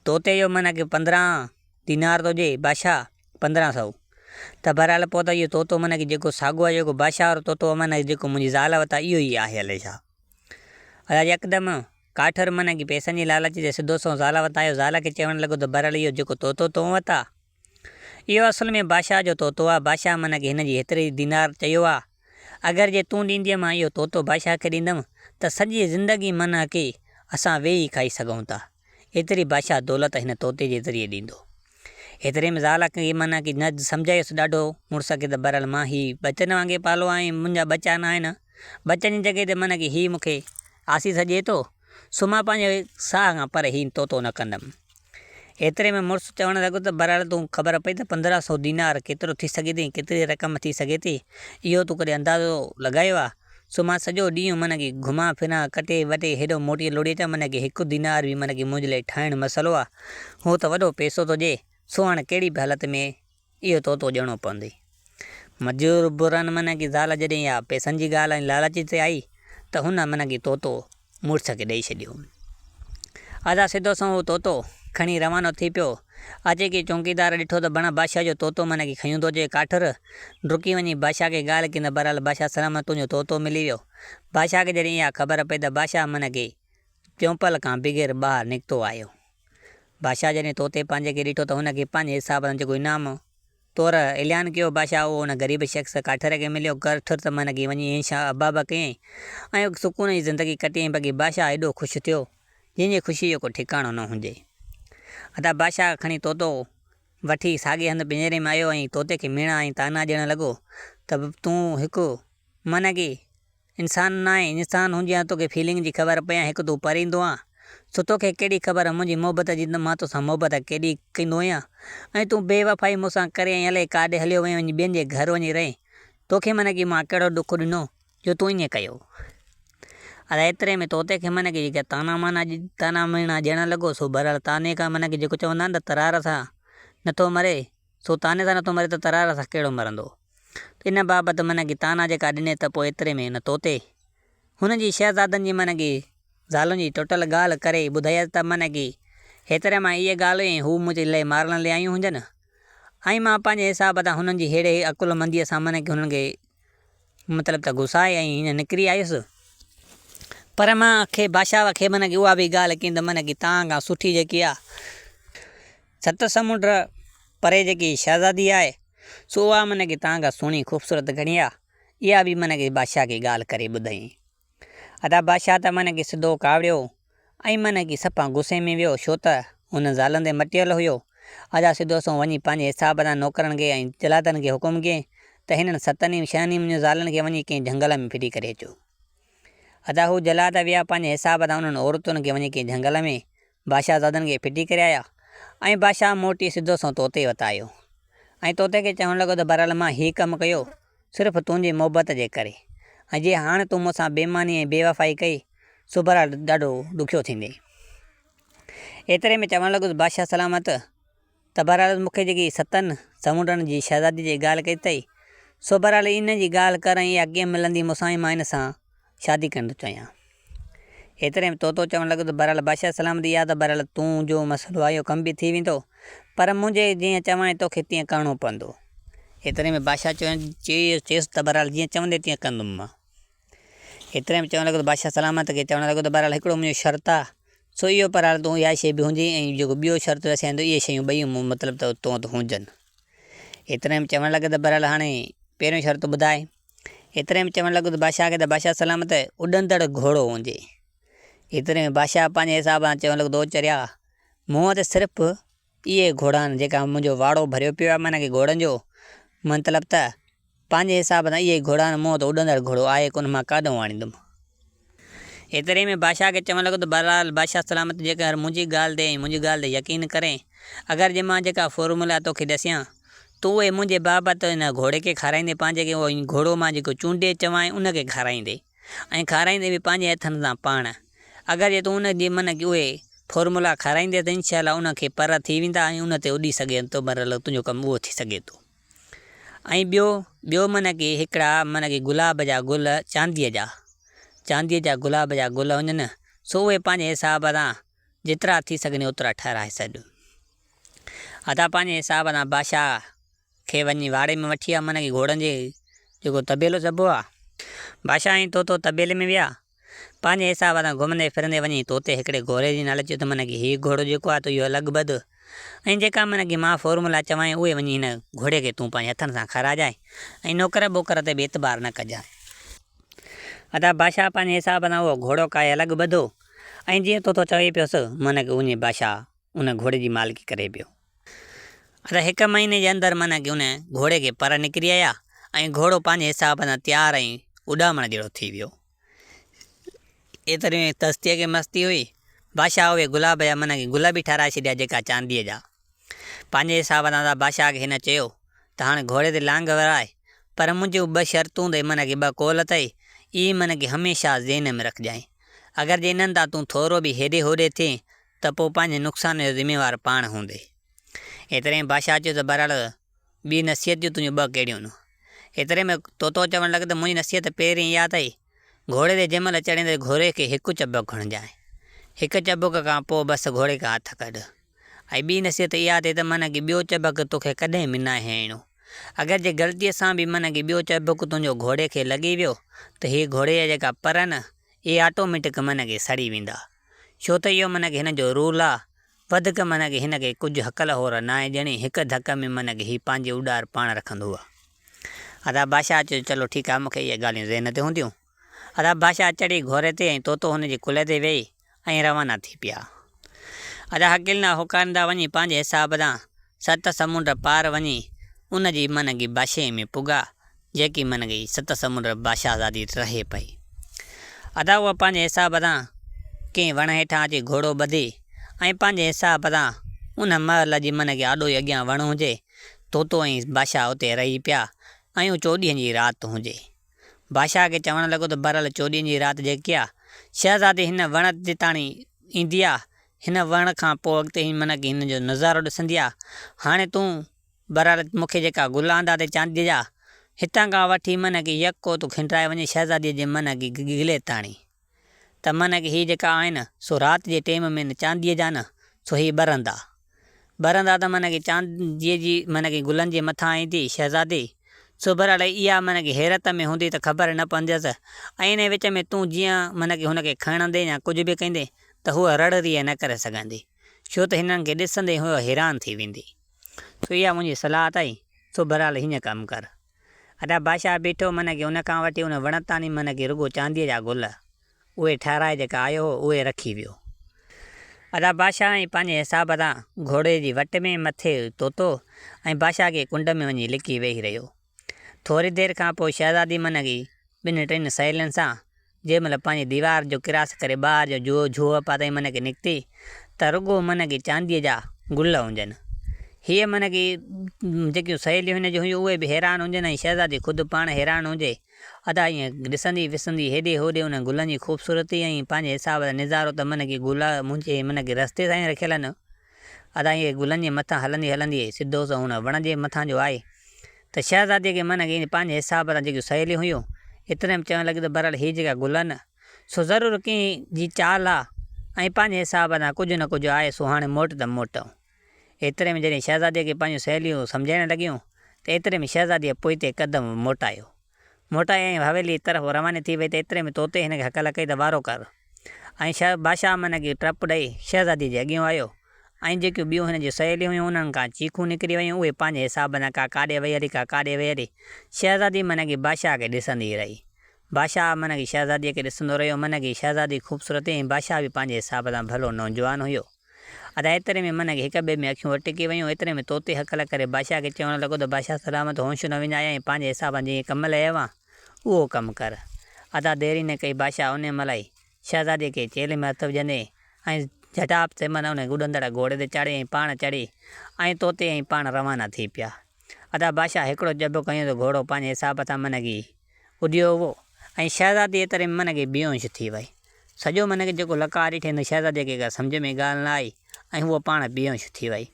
طوطي جو من ڪي 15 دينار ٿو ڏي بادشاهه 15 سو ته بهرحال پوء ته اهو طوطو من ڪي جيڪو ساڳو آهي جيڪو بادشاهه وارو طوطو من ڪي جيڪو منهنجي زال وٽ آهي اهو ئي آهي الائي ڇا. ادا يڪدم ڪاٺر من ڪي پئسن جي لالچ تي سڌو سنئون زال وٽ آيو زال کي چوڻ لڳو ته بهرحال اهو جيڪو طوطو تو وٽ آهي اهو اصل ۾ بادشاهه جو طوطو آ، بادشاهه من کي هن جي هيتري دينار چيو آ، اگر جي تون ڏيندينء مان اهو طوطو بادشاهه کي ڏيندم ته سڄي زندگي من کي اسان ويهي کائي سگهون ٿا، ايتري بادشاهه دولت هن طوطي جي ذريعي ڏيندو. ايتري ۾ زال کي من کي نه سمجهايس ڏاڍو مڙس کي ته بهرحال مان هي ٻچن وانگي پالو آهي ۽ منهنجا ٻچا نه آهن، ٻچن جي جڳهه تي من کي هي مون کي آسيس ڏئي ٿو، سو مان پنهنجي ساهه کان پري هي طوطو نه ڪندم. ايتري ۾ مڙس چوڻ لڳو ته بهرحال تون خبر پئي ته 15 سو دينار ڪيترو ٿي سگهي ٿي ۽ ڪيتري رقم ٿي سگهي ٿي، اهو تون ڪڏهن اندازو لڳايو آ؟ سو مان سڄو ڏينهن معنيٰ ڪي گهمان ڦران ڪٽي وٽي هيڏو موٽي لوڙي اچان معنيٰ ڪي هڪ دينار به معنيٰ ڪي منهنجي لاء ٺاهڻ مسئلو آ. هو ته وڏو پئسو ٿو ڏئي سو هاڻ ڪهڙي به حالت ۾ اهو طوطو ڏيڻو پوندئي. مجبورن معنيٰ ڪي زال جڏهن اها پئسن جي ڳالهه ۽ لالچ تي آئي ته هن معنيٰ ڪي طوطو مڙس کي ڏئي ڇڏيو. ادا سڌو سنئون اهو طوطو کڻي روانو ٿي پيو. اچي ڪي چونڪيدار ڏٺو ته بڻا بادشاهه جو طوطو معنيٰ ڪي کنيون ٿو اچي. ڪاٺر ڊڪي وڃي بادشاهه کي ڳالهه ڪئي ته بهرحال بادشاهه سلامت تنهنجو طوطو ملي ويو. بادشاهه کي جڏهن اها خبر پئي ته بادشاهه معنيٰ ڪي چونپل کان بغير ٻاهر نڪتو آيو. بادشاهه جڏهن طوطي پنهنجي کي ڏٺو ته هن کي پنهنجي حساب سان جيڪو انعام طور اعلان ڪيو بادشاهه اهو ان غريب شخص ڪاٺر کي مليو. ڪاٺر ته من کي وڃي عيش اباب ڪيائين ۽ سڪون جي زندگي ڪٽيائين باقي بادشاهه ايڏو خوش ٿيو جنهن جي خوشي جو ڪو ٺڪاڻو نه هجي. ادا بادشاهه کڻي طوطو وٺي ساڳئي هنڌ پڃري ۾ آيو ۽ طوطي کي ميڻا ۽ طعنا ڏيڻ لڳو ته تون هڪ من کي انسان ناهين، انسان هجين ها توکي فيلنگ جي خبر پئي ها، هڪ تون پرندو آن، سو توکي ڪهڙي خبر منهنجي محبت جي ته مان توسان محبت ڪيڏي ڪندو آهيان ۽ تون بي وفائي مون سان ڪري ۽ الائي ڪاڏي هليو وئين وڃي ٻين جي گهر وڃي رهين، توکي من ڪي مان ڪهڙو ڏک ڏنو جو تون ائين ڪيو. ادا ايتري ۾ طوطي کي من ڪي جيڪا طعنا مانا طعنا ميڻا ڏيڻ لڳو سو بهرحال طعني کان من ڪي جيڪو چوندا آهن ته ترار سان نٿو مري سو طعني سان نٿو مري ته ترار سان ڪهڙو مرندو. ان بابت من ڪي طعنا جيڪا ڏني ته پوء ايتري ۾ ان طوطي هن جي شهزادن جي من ڪي زالن جي ٽوٽل ڳالهه ڪري ٻڌايس ته من ڪي هيتري مان ايء ڳالهه هئي ۽ هو منهنجي لئه مارڻ لئه آيون هجن ۽ مان پنهنجي حساب تان هنن جي ههڙي عقلمنديء سان من ڪي هنن کي مطلب ته گسائي ۽ هيئن نڪري آيس. پر مان کي بادشاهه کي من ڪي اها به ڳالهه ڪئي ته من ڪي تان کان سٺي جيڪي آ ست سمنڊ پري جيڪي شهزادي آهي سو اها من ڪي تان کان سهڻي خوبصورت گهڻي آ. اها به من ڪي بادشاهه کي ڳالهه ڪري ٻڌائين. ادا بادشاهه ته من ڪي سڌو ڪاوڙيو ۽ من ڪي صفا غصي ۾ ويو ڇو ته هن زالن تي مٽيل هيو. ادا سڌو سنئون وڃي پنهنجي حساب سان نوڪرن کي ۽ جلادن کي حڪم ڪيائين ته هنن ستن ئي ڇهن ئي منهنجون زالن کي وڃي ڪنهن جهنگل ۾ ڦٽي ڪري اچو. ادا هو جلاد ويا پنهنجي حساب سان انهن عورتن کي وڃي ڪنهن جهنگل ۾ بادشاهه زادن کي ڦٽي ڪري آيا ۽ بادشاهه موٽي سڌو سنئون طوطي وٽ آيو ۽ طوطي کي چوڻ لڳو ته بهرحال مان هي ڪم ڪيو صرف تنهنجي محبت جي ڪري ۽ جي هاڻ تون مون سان بيماني ۽ بيوفائي ڪئي سو بهرحال ڏاڍو ڏکيو ٿيندين. ايتري ۾ چوڻ لڳس بادشاهه سلامت ته بهرحال مون کي جيڪي ستن سمنڊن جي شهزادي جي ڳالهه ڪئي اٿئي سو بهرحال ان جي ڳالهه ڪر ۽ اها ڪيئن ملندي مون سان ۽ مان ان سان شادي ڪرڻ ٿو چاهيان. ايتري ۾ طوطو چوڻ لڳو ته بهرحال بادشاهه سلامت اها ته بهرحال تون جو مسئلو آهي اهو ڪم به ٿي ويندو پر منهنجي جيئن چوانء توکي تيئن ڪرڻو پوندو. ايتري ۾ بادشاهه چيس ته بهرحال جيئن چوندين تيئن ڪندم مان. ايتري ۾ چوڻ لڳو ته بادشاهه سلامت کي چوڻ لڳو ته بهرحال هڪڙو منهنجو شرط آهي سو اهو بهرحال تون اها شيء به هجين ۽ جيڪو ٻيو شرط رسيائين ته اهي شيون ٻئي مطلب ته تو وٽ هجن. ايتري ۾ چوڻ لڳو ته بهرحال هاڻي پهريون شرط ٻڌاء. ايتري ۾ چوڻ لڳو ته بادشاهه کي ته بادشاهه سلامت اڏندڙ گهوڙو هجي. ايتري ۾ بادشاهه پنهنجي حساب سان چوڻ لڳو ته او چريا! مون وٽ صرف اهي گهوڙا آهن جيڪا منهنجو واڙو ڀريو پيو آهي معنيٰ ڪي گهوڙن جو مطلب ته پنهنجي حساب سان اهي گهوڙا آهن مون وٽ اڏندڙ گهوڙو آهي ڪونه مان ڪاڏهون آڻيندم. ايتري ۾ بادشاهه کي چوڻ لڳو ته بهرحال بادشاهه سلامت جيڪر منهنجي ڳالهه تي ۽ منهنجي ڳالهه تي يقين ڪرين اگر جي مان جيڪا فارمولا توکي ڏسيان تون اهي منهنجي بابت ان گهوڙي کي کارائيندين پنهنجي کي اهو گهوڙو مان جيڪو چونڊي چوانء ان کي کارائيندين ۽ کارائيندين به پنهنجي هٿن سان پاڻ اگر جي تون ان جي من کي اهي فارمولا کارائيندين ته انشاء الله ان کي پر ٿي ويندا ۽ ان تي اڏي سگهين ٿو بهرحال تنهنجو ڪم اهو ٿي سگهي ٿو ۽ ٻيو ٻيو من ڪي هڪڙا من ڪي گلاب جا گل چانديء جا چانديء جا گلاب جا گل هجن سو اهي پنهنجي حساب سان جيترا ٿي سگهنئي اوترا ٺهرائي ڇڏ. ادا پنهنجي حساب سان بادشاهه کي وڃي واڙي ۾ وٺي آ، معنيٰ ڪي گهوڙن جي جيڪو طبيلو چئبو آ. بادشاهه ۽ طوطو طبيلي ۾ ويا. پنهنجي حساب سان گهمندي ڦرندي وڃي طوطي هڪڙي گهوڙي جي نالي چيو ته معنيٰ ڪي هي گهوڙو جيڪو آ ته اهو الڳ ٻڌ ۽ جيڪا معنيٰ ڪي مان فارمولا چوانء اهي وڃي هن گهوڙي کي تون پنهنجي هٿن سان کاراجانء ۽ نوڪر ٻوڪر تي به اعتبار نه ڪجانء. ادا بادشاهه پنهنجي حساب سان اهو گهوڙو ڪاهي الڳ ٻڌو ۽ جيئن طوطو چوي پيس معنيٰ ڪي وڃي بادشاهه ان گهوڙي جي مالڪي ڪري پيو. ادا هڪ مهيني جي اندر معنيٰ ڪي ان گهوڙي کي پر نڪري آيا ۽ گهوڙو پنهنجي حساب سان تيار ۽ اڏامڻ جهڙو ٿي ويو. ايتري ۾ تستيء کي مستي هئي. بادشاهه اهي گلاب جا معنيٰ ڪي گل به ٺهرائي ڇڏيا جيڪا چانديء جا. پنهنجي حساب سان ادا بادشاهه کي هن چيو ته هاڻي گهوڙي تي لانگ وراء پر منهنجون ٻه شرطون اٿئي معنيٰ ڪي ٻه قول اٿئي. اهي من کي هميشه ذهن ۾ رکجانء. اگر جي انهن تان تون ٿورو به هيڏي هوڏي ٿئين ته پوء پنهنجي نقصان جو ذميوار پاڻ هوندين. ايتري ۾ بادشاهه چيو ته بهرحال ٻي نصيحت جون تنهنجون ٻه ڪهڙيون آهن؟ ايتري ۾ طوطو چوڻ لڳو ته منهنجي نصيحت پهرين اها اٿئي، گهوڙي تي جنهن مهل چڙهين ته گهوڙي کي هڪ چبڪ هڻجانء. هڪ چبڪ کان پوء بس گهوڙي کان هٿ ڪڍ. ۽ ٻي نصيحت اها اٿئي ته من ڪي ٻيو چبڪ توکي ڪڏهن به ناهي هڻڻو. اگر جي غلطيء سان به من ڪي ٻيو چبڪ تنهنجو گهوڙي کي لڳي ويو ته هي گهوڙي جا جيڪا پر آهن، اهي آٽوميٽڪ من ڪي سڙي ويندا. ڇو ته اهو من ڪي هن جو رول آ. وڌڪ من ڪي هن کي ڪجهه هڪل هور ناهي ڏيڻي، هڪ ڌڪ ۾ من ڪي هي پنهنجي اڏار پاڻ رکندو آ. ادا بادشاهه چيو چلو ٺيڪ آ مون کي اهي ڳالهيون ذهن تي هونديون. ادا بادشاهه چڙهي گهوڙي تي ۽ طوطو هن جي ڪلهي تي ويهي ۽ روانا ٿي پيا. ادا هڪلندا هوڪاريندا وڃي پنهنجي حساب سان ست سمنڊ پار وڃي ان جي من گي بادشاهي ۾ پڳا، جيڪي من گي ست سمنڊ بادشاهزادي رهي پئي. ادا اها پنهنجي حساب سان ڪنهن وڻ هيٺان اچي گهوڙو ٻڌي ۽ پنهنجي حساب سان ان مهل جي من گي آڏو ئي اڳيان وڻ هجي، طوطو ۽ بادشاهه اتي رهي پيا ۽ اهو چوڏهينء جي رات هجي. بادشاهه کي چوڻ لڳو ته بهرحال چوڏهينء جي رات جيڪي آ، شهزادي هن وڻ تي تاڻي ايندي آ، هن وڻ کان پوء اڳتي هي منڪ هن جو نظارو ڏسندي آ، هاڻي تون بهرحال مون کي جيڪا گل آندا اٿئي چانديء جا، هتان کان وٺي منڪ يڪو تون کنڊرائي وڃي شهزاديء جي منڪ گلي تاڻي ته منڪ هي جيڪا آهن سو رات جي ٽيم ۾ نه چانديء جا نه سو هي ٻرندا. ٻرندا ته من کي چانديء جي من کي گلن جي مٿان ايندي شهزادي سو بهرحال اها من کي حيرت ۾ هوندي ته خبر نه پونديس ۽ انهيء وچ ۾ تون جيئن من کي هن کي کڻندين يا ڪجهه به ڪندين ته هوء رڙ ريء نه ڪري سگهندي ڇو ته هنن کي ڏسندي هوء حيران ٿي ويندي. سو اها منهنجي صلاح اٿئي سو بهرحال هيئن ڪم ڪر. ادا بادشاهه بيٺو من کي ان کان وٺي ان وڻ تاڻي من کي رڳو چانديء جا گل اهي ٺهرائي جيڪا آيو هو اهي رکي ويو. ادا بادشاهه ۽ پنهنجي حساب سان گهوڙي جي وٽ ۾ مٿي طوطو ۽ بادشاهه کي ڪنڊ ۾ وڃي لڪي ويهي رهيو. ٿوري دير کان پوء شهزادي منگي ٻن ٽن سهيلين سان جنهن مهل پنهنجي ديوار جو ڪراس ڪري ٻاهر جو جوهه جوهه پاتائين منگي نڪتي ته رڳو منگي چانديء جا گل هجن. هيء منگي جيڪيون سهيليون هن جون هيون اهي به حيران هجن ۽ شهزادي خود پاڻ حيران هجي. ادا ائين ڏسندي وسندي هيڏي هوڏي انهن گلن جي خوبصورتي ۽ پنهنجي حساب سان نظارو ته من ڪي گل منهنجي من ڪي رستي سان ئي رکيل آهن. ادا ائين گلن جي مٿان هلندي هلندي سڌو سنئون ان وڻ جي مٿان جو آئي ته شهزاديء کي من ڪي پنهنجي حساب سان جيڪيون سهيليون هيون ايتري ۾ چوڻ لڳيون ته بهرحال هي جيڪا گل آهن سو ضرور ڪنهن جي چال آ ۽ پنهنجي حساب سان ڪجهه نه ڪجهه آهي سو هاڻي موٽ ته موٽون. ايتري ۾ جڏهن شهزاديء کي پنهنجون سهيليون سمجهائڻ لڳيون ته ايتري ۾ شهزاديء پوئتي قدم موٽايو. موٽائي ۽ حويليء طرف رواني ٿي وئي ته ايتري ۾ طوطي هن کي هڪل ڪئي ته وارو ڪر. ۽ بادشاهه من کي ٽپ ڏئي شهزاديء جي اڳيون آيو ۽ جيڪيون ٻيون هن جون سهيليون هيون انهن کان چيخون نڪري ويون اهي پنهنجي حساب سان ڪا ڪاڏي وئي هلي ڪا ڪاڏي وئي هلي. شهزادي من کي بادشاهه کي ڏسندي رهي. بادشاهه من کي شهزاديء کي ڏسندو رهيو. من کي شهزادي خوبصورت هئي ۽ بادشاهه به پنهنجي حساب سان ڀلو نوجوان هيو. ادا ايتري ۾ من کي هڪ ٻئي ۾ اکيون اٽڪي ويون. ايتري ۾ طوطي هڪل ڪري بادشاهه کي چوڻ لڳو ته بادشاهه سلامت هوش نه وڃاء ۽ پنهنجي حساب سان جيئن ڪم لهي آيو آن، اهو ڪم ڪر. ادا دير ئي نه ڪئي بادشاهه انهيء مهل ئي شهزاديء کي چيلهه ۾ هٿ وجهندي ۽ جهٽاپ تي من انهيء اڏندڙ گهوڙي تي چڙهي ۽ پاڻ چڙهي ۽ طوطي ۽ پاڻ روانا ٿي پيا. ادا بادشاهه هڪڙو ڄڀ کنيو ته گهوڙو پنهنجي حساب سان من کي اڏيو هئو ۽ شهزادي ايتري ۾ من کي بيهوش ٿي وئي. سڄو من کي جيڪو لقاء ڏٺي نه شهزاديء کي ڪا سمجهه ۾ ڳالهه نه آئي ۽ هوء پاڻ بيهوش ٿي وئي.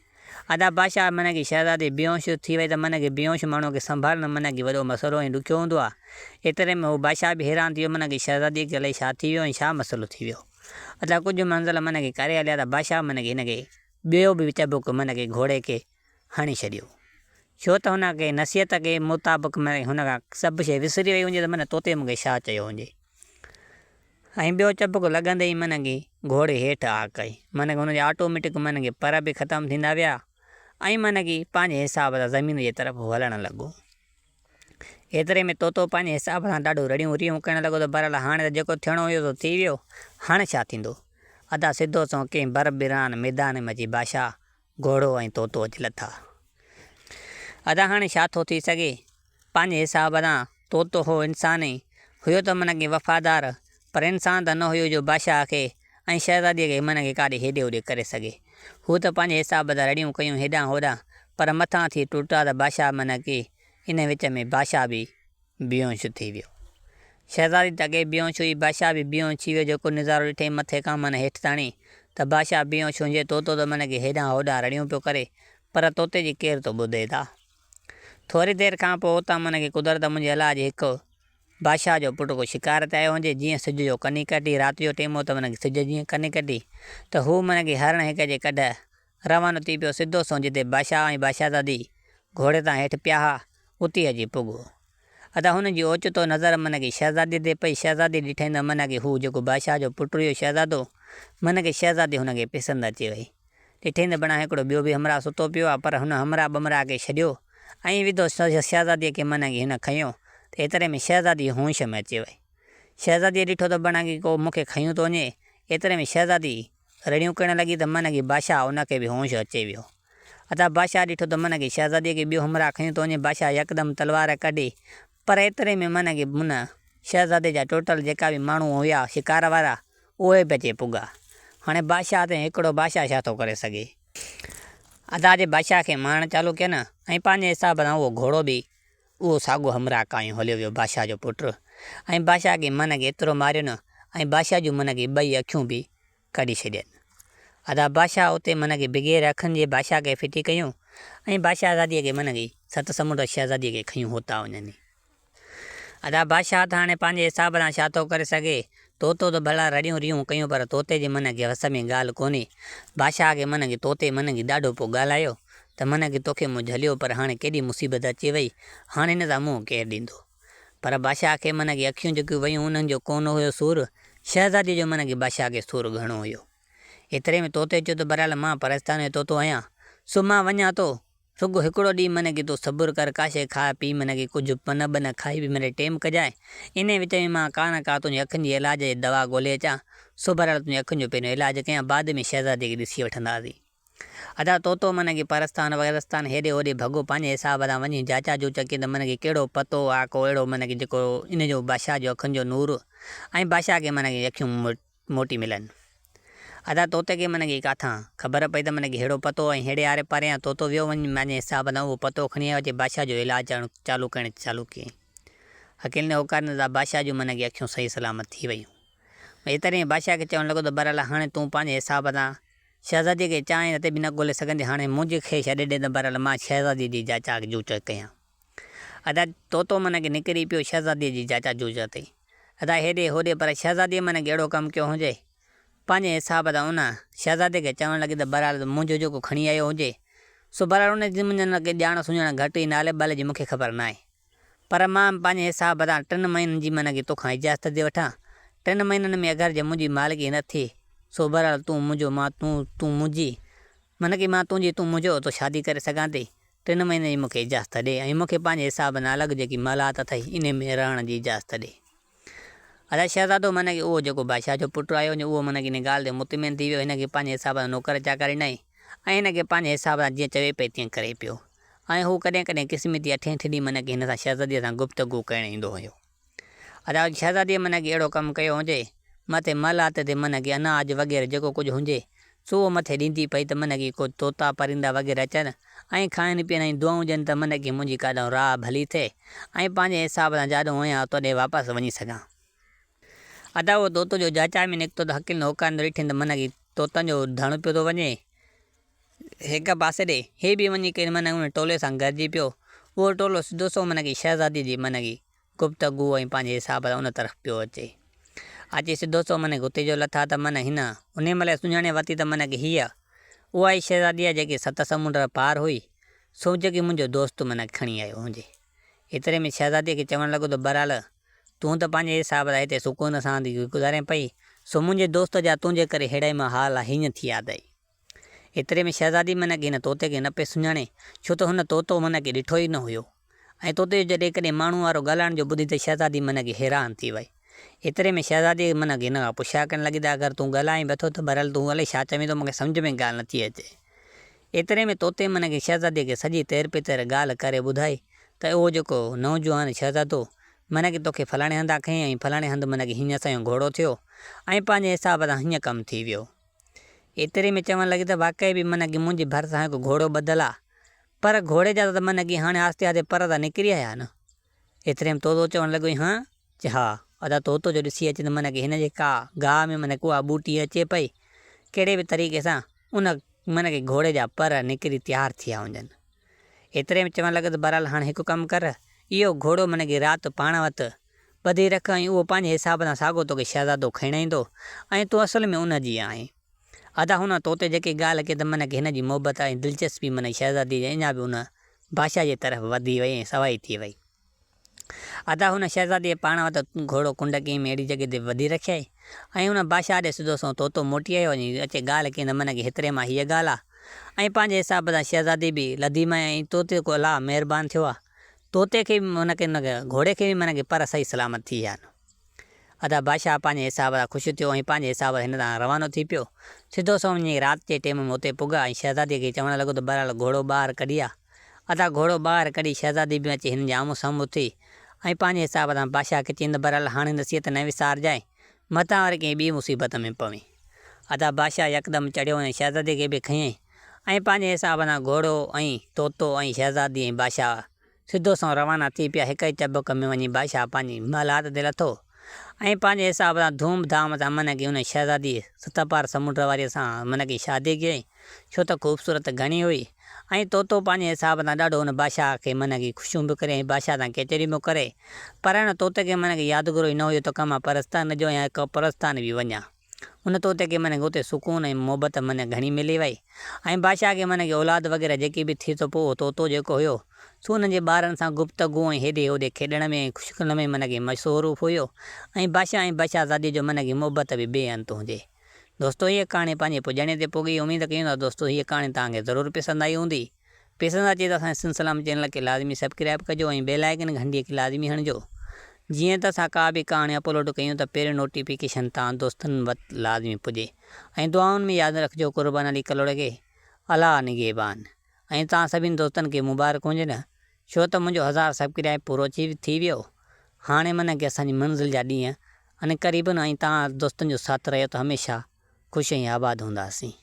ادا بادشاهه من کي شهزادي بيهوش ٿي وئي ته من کي بيهوش ماڻهوء کي سنڀالڻ من کي وڏو مسئلو ۽ ڏکيو هوندو آهي. ايتري ۾ هو بادشاهه به حيران ٿي ويو من کي شهزاديء کي الائي ڇا ٿي ويو ۽ ڇا مسئلو ٿي ويو. ادا ڪجهه منزل من کي ڪري هليا ته بادشاهه من کي هن کي ٻيو به چبڪ من کي گهوڙي کي هڻي ڇڏيو. ڇو ته هن کي نصيحت کي مطابق هن کان سڀ شيء وسري وئي هجي ته من طوطي مون کي ڇا چيو هجي. ۽ ٻيو چپڪ لڳندي ئي من کي گهوڙي هيٺ آ ڪئي. من کي هن جا آٽوميٽڪ من کي پر به ختم ٿيندا ويا ۽ من کي پنهنجي حساب سان زمين جي طرف هلڻ لڳو. ايتري ۾ طوطو پنهنجي حساب سان ڏاڍو رڙيون ريهون ڪرڻ لڳو ته بهرحال هاڻي ته جيڪو ٿيڻو هيو سو ٿي ويو، هاڻي ڇا ٿيندو؟ ادا سڌو سنئون ڪنهن بر بيران ميدان ۾ اچي بادشاهه گهوڙو ۽ طوطو اچي لٿا. ادا هاڻي ڇا ٿو ٿي سگهي؟ پنهنجي حساب سان طوطو هو انسان ئي هيو ته من ڪي وفادار پر انسان ته نه هيو جو بادشاهه کي ۽ شهزاديء کي من کي ڪاڏي هيڏي هوڏي ڪري سگهي. هو ته پنهنجي حساب سان رڙيون ڪيون هيڏانهن هوڏانهن پر مٿان ٿي ٽوٽا ته بادشاهه من ڪي ان وچ ۾ بادشاهه به بيهوش ٿي ويو. شهزادي ته اڳي بيهوش هئي، بادشاهه به بيهوش ٿي ويو، جيڪو نظارو ڏٺائين مٿي کان معنيٰ هيٺ تاڻي ته بادشاهه بيهوش هجي، طوطو ته معنيٰ ڪي هيڏانهن هوڏانهن رڙيون پيو ڪري، پر طوطي جي ڪير ٿو ٻڌي ٿا. ٿوري دير کان پوء اتان معنيٰ ڪي قدرت منهنجي الله جي هڪ بادشاهه جو پٽ ڪو شڪار تي آيو هجي، جيئن سج جو ڪني ڪڍي، رات جو ٽيم هو ته معنيٰ ڪي سج جيئن ڪني ڪڍي ته هو معنيٰ ڪي هرڻ هڪ جي ڪڍ روانو ٿي پيو، سڌو سنئون جتي بادشاهه ۽ بادشاهزادي گهوڙي تان هيٺ پيا ها، اتي اچي پڳو. ادا هن جي اوچتو نظر من کي شهزاديء تي پئي، شهزادي ڏٺائين ته من کي هو جيڪو بادشاهه جو پٽ هيو شهزادو، من کي شهزادي هن کي پسند اچي وئي. ڏٺائين ته بڻا هڪڙو ٻيو به همراهه ستو پيو آ، پر هن همراهه ٻمراهه کي ڇڏيو ۽ وڌو شهزاديء کي من کي هن کنيو ته ايتري ۾ شهزادي هوش ۾ اچي وئي. شهزاديء ڏٺو ته بڻا کي ڪو مون کي کنيو ٿو وڃي، ايتري ۾ شهزادي رڙيون ڪرڻ لڳي ته من کي بادشاهه ان کي به هوش اچي ويو. ادا بادشاهه ڏٺو ته من کي شهزاديء کي ٻيو همراهه کنيو ٿو وڃي، بادشاهه يڪدم تلوار ڪڍي، پر ايتري ۾ من کي ان شهزادي جا ٽوٽل جيڪا به ماڻهو هيا شڪار وارا، اهي به اچي پڳا. هاڻي بادشاهه تي هڪڙو بادشاهه ڇا ٿو ڪري سگهي؟ ادا جي بادشاهه کي مارڻ چالو ڪين ۽ پنهنجي حساب سان اهو گهوڙو به اهو ساڳو همراهه ڪاهيون هليو ويو بادشاهه جو پٽ ۽ بادشاهه کي من کي ايترو مارين ۽ بادشاهه جون من کي ٻئي اکيون به ڪڍي ڇڏين. ادا بادشاهه اتي من کي بغير اکين جي بادشاهه کي ڦٽي ڪيون ۽ بادشاهزاديء کي من کي ست سمنڊ شهزاديء کي کنيون هوتا وڃن. ادا بادشاهه ته هاڻي پنهنجي حساب سان ڇا ٿو ڪري سگهي. طوطو ته ڀلا رڙيون ريون ڪيون پر طوطي جي من کي وس ۾ ڳالهه ڪونهي. بادشاهه کي من کي طوطي من کي ڏاڍو پوء ڳالهايو ته من کي توکي مون جهليو پر هاڻي ڪيڏي مصيبت اچي وئي، هاڻي هن سان منهن ڪير ڏيندو. پر بادشاهه کي من کي اکيون جيڪيون ويون انهن جو ڪونه هيو سور، شهزاديء جو من کي بادشاهه کي سور گهڻو هيو. ايتري ۾ طوطي چيو ته بهرحال مان پرستان جو طوطو آهيان، سو مان وڃان ٿو، رڳو هڪڙو ڏينهن من ڪي تون صبر ڪر، ڪا شيء کاء پي من ڪي ڪجهه پن ٻن کائي پي مري ٽيم ڪجانء، انهيء وچ ۾ مان ڪا نه ڪا تنهنجي اکين جي علاج جي دوا ڳولي اچان، سو بهرحال تنهنجي اکين جو پهريون علاج ڪيان، بعد ۾ شهزادي کي ڏسي وٺنداسين. ادا طوطو من ڪي پرستان وغيرستان هيڏي هوڏي ڀڳو پنهنجي حساب سان وڃي جاچا جوچا ڪيئي ته من ڪي ڪهڙو پتو آ ڪو اهڙو من ڪي جيڪو ان جو بادشاهه جو اکين جو نور ۽ بادشاهه کي من ڪي اکيون موٽي ملن. ادا طوطي کي من کي ڪاٿان خبر پئي ته من کي ههڙو پتو ۽ ههڙي آري پاري آن طوطو ويو وڃي مانجي حساب سان اهو پتو کڻي آيو اچي بادشاهه جو علاج چالو ڪرڻ چالو ڪيائين. حڪيم ني هوڪار ڏنو ته بادشاهه جون من کي اکيون صحيح سلامت ٿي ويون. ايتري ۾ بادشاهه کي چوڻ لڳو ته بهرحال هاڻي تون پنهنجي حساب سان شهزادي کي چاهين ته به نه ڳولي سگهندين هاڻي منهنجي کي ڇڏي ڏي ته بهرحال مان شهزادي جي جاچا جوچ ڪيان. ادا طوطو من کي نڪري پيو شهزاديء جي جاچا جوچ تي. ادا هيڏي هوڏي پر شهزاديء من کي اهڙو ڪم ڪيو هجي. پنهنجي حساب سان ان شهزادي کي چوڻ لڳي ته بهرحال منهنجو جيڪو کڻي آيو هجي سو بهرحال ان جي منهنجي کي ڄاڻ سڃاڻ گهٽ ئي نالي ٻالي جي مون کي خبر ناهي. پر مان پنهنجي حساب سان ٽن مهينن جي من کي توکان اجازت ٿي وٺان. ٽن مهينن ۾ اگر جي منهنجي مالڪي نه ٿي سو بهرحال تون منهنجو مان تون تون منهنجي من کي مان تنهنجي تون منهنجو تو شادي ڪري سگهان ٿي. ٽن مهينن جي مون کي اجازت ڏي ۽ مون کي پنهنجي حساب سان الڳ جيڪي محلات اٿئي انهي ۾ رهڻ جي اجازت ڏي. ادا شهزادو من کي اهو جيڪو بادشاهه جو پٽ آيو اهو من کي انهي ڳالهه تي مطمئن ٿي ويو. هن کي پنهنجي حساب سان نوڪر چاڪر ڏنائين ۽ هن کي پنهنجي حساب سان جيئن چوي پئي تيئن ڪري پيو ۽ هو ڪڏهن ڪڏهن قسمتي اٺين ٺيڏي من کي هن سان شهزاديء سان گفتگو ڪرڻ ايندو هيو. ادا شهزاديء من کي اهڙو ڪم ڪيو هجي، مٿي محلات تي من کي اناج وغيره جيڪو ڪجهه هجي، سو اهو مٿي ڏيندي پئي ته من کي ڪو طوطا پرندا وغيره اچن ۽ کائن پيئن ۽ دعائون ڏين ته من کي منهنجي ڪاڏانهن راهه ڀلي ٿئي ۽ پنهنجي حساب سان جاڏهون آهيان توڏي واپس وڃي سگهان. ادا اهو طوطو جو جاچائي ۾ نڪتو ته هڪل هوڪاريندو ڏٺين ته من کي طوطن جو ڌڻ پيو ٿو وڃي. هڪ پاسي ڏي، هي به وڃي ڪنهن من ان ٽولي سان گڏجي پيو. اهو ٽولو سڌو سنئون من کي شهزاديء جي من کي گفتگو ۽ پنهنجي حساب سان ان طرف پيو اچي. اچي سڌو سنئون من کي اتي جو لٿا ته من هن انهيء مهل سڃاڻي ورتي ته من کي هيء اها ئي شهزادي آهي جيڪي ست سمنڊ پار هئي، سو جيڪي منهنجو دوست من کي کڻي آيو هجي. ايتري ۾ شهزاديء کي چوڻ لڳو ته بهرحال تون ته پنهنجي حساب سان هتي سڪون سان ٿي گذارين پئي، سو منهنجي دوست جا تنهنجي ڪري ههڙا ئي حال هيئن ٿيا اٿئي. ايتري ۾ شهزادي من کي هن طوطي کي نه پئي سڃاڻي، ڇو ته هن طوطو من کي ڏٺو ئي نه هيو ۽ طوطي جو جڏهن ڪڏهن ماڻهو وارو ڳالهائڻ جو ٻڌي ته شهزادي من کي حيران ٿي وئي. ايتري ۾ شهزادي من کي هن کان پڇا ڪرڻ لڳي ته اگر تون ڳالهائين به ٿو ته بهرحال تون الائي ڇا چوين ٿو مون کي سمجهه ۾ ڳالهه نٿي اچي. ايتري ۾ طوطي من کي شهزادي کي سڄي تير پتير ڳالهه ڪري ٻڌائي ته اهو جيڪو نوجوان شهزادو من کي توکي فلاڻي هنڌان کنيائين ۽ فلاڻي هنڌ من کي هيئن اسان جو گهوڙو ٿيو ۽ پنهنجي حساب سان هيئن ڪم ٿي ويو. ايتري ۾ چوڻ لڳي ته واقعي به من اڳي منهنجي ڀرسان هڪ گهوڙو ٻڌل آ، پر گهوڙي جا ته من اڳي هاڻي آهستي آهستي پر ته نڪري آيا نه. ايتري ۾ طوطو چوڻ لڳو هان؟ چي ها. ادا طوطو جو ڏسي اچ ته من ڪي هن جي ڪا گاهه ۾ من ڪا ٻوٽي اچي پئي، ڪهڙي به طريقي سان ان من ڪي گهوڙي جا پر نڪري تيار ٿيا هجن. ايتري ۾ چوڻ لڳس بهرحال هاڻ هڪ ڪم ڪر، اهو گهوڙو من ڪي رات پاڻ وت ٻڌي رک ۽ اهو پنهنجي حساب سان ساڳو توکي شهزادو کڻي ايندو ۽ تون اصل ۾ ان جي آهين. ادا هن طوطي جيڪي ڳالهه ڪئي ته من ڪي هن جي محبت ۽ دلچسپي من شهزادي جي اڃا به ان بادشاهه جي طرف وڌي وئي ۽ سوائي ٿي وئي. ادا هن شهزاديء پاڻ وٽ گهوڙو ڪنڊ ڪنهن ۾ اهڙي جڳهه تي ٻڌي رکيائين ۽ ان بادشاهه ڏي سڌو سنئون طوطو موٽي آيو ۽ اچي ڳالهه ڪيائين ته من ڪي هيتري مان هيء ڳالهه آ ۽ پنهنجي حساب سان شهزادي به لڌي مئي ۽ طوطي ڪو الله مهربان ٿيو آ طوطي کي به من ڪي ان گهوڙي کي به من ڪي پر صحيح سلامت ٿي ويا. ادا بادشاهه پنهنجي حساب سان خوش ٿيو ۽ پنهنجي حساب سان هن تان روانو ٿي پيو. سڌو سنئون وڃي رات جي ٽيم ۾ اتي پڳا ۽ شهزاديء کي چوڻ لڳو ته بهرحال گهوڙو ٻاهر ڪڍي آ. ادا گهوڙو ٻاهر ڪڍي شهزادي به اچي هن جي آمهون سامهون ٿي ۽ پنهنجي حساب سان بادشاهه کي چيائين ته بهرحال هاڻي نصيحت نه وسارجانء، متان وري ڪنهن ٻي مصيبت ۾ پوين. ادا بادشاهه يڪدم چڙهيو ۽ شهزاديء کي به کنيائين ۽ پنهنجي حساب سان گهوڙو ۽ طوطو ۽ شهزادي ۽ بادشاهه سڌو سنئون روانا ٿي پيا. هڪ ئي چبڪ ۾ وڃي بادشاهه پنهنجي محلات تي لٿو ۽ پنهنجي حساب سان ڌوم ڌام سان من ڪي ان شهزاديء ستپار سمنڊ واريء سان من ڪي شادي ڪيائين، ڇو ته خوبصورت گهڻي هئي ۽ طوطو پنهنجي حساب سان ڏاڍو ان بادشاهه کي من ڪي خوشيون به ڪري ۽ بادشاهه سان ڪچهريون به ڪري، پر ان طوطي کي من ڪي يادگيرو ئي نه هيو ته ڪه مان پرستان جو آهيان ۽ پرستان به وڃان. ان طوطي کي من کي اتي سڪون ۽ محبت من گهڻي ملي وئي ۽ بادشاهه کي من کي اولاد وغيره جيڪي به ٿي ته پوء اهو طوطو جيڪو هيو سو انهن جي ٻارن سان گفتگو ۽ هيڏي هوڏي کيڏڻ ۾ ۽ خوش ڪرڻ ۾ من کي مصروف هيو ۽ بادشاهه ۽ بادشاهزادي جو من کي محبت به بي انت هجي. دوستو هيء ڪهاڻي پنهنجي پڄاڻي تي پڳي اميد ڪيون ٿا دوستو هيء ڪهاڻي توهان کي ضرور پسند آئي هوندي. پسند اچي ته اسان جي سنڌ سلام چينل کي لازمي سبڪرائب ڪجو ۽ بيل آئيڪن گهنٽي کي لازمي هڻجو جيئن ته اسان ڪا به ڪهاڻي اپلوڊ ڪيون ته پهريون نوٽيفڪيشن توهان دوستن وٽ لازمي پڄي ۽ دعائن ۾ ياد رکجو قربان علي ڪلهوڙي کي الله نگهبان ۽ توهان سڀني دوستن کي مبارڪ هجن ڇو ته منهنجو هزار سبڪرائب پورو ٿي ويو هاڻي من کي اسان جي منزل جا ڏينهن عنقريبن ۽ توهان دوستن جو ساٿ رهيو ته هميشه خوش ۽ آباد هونداسين.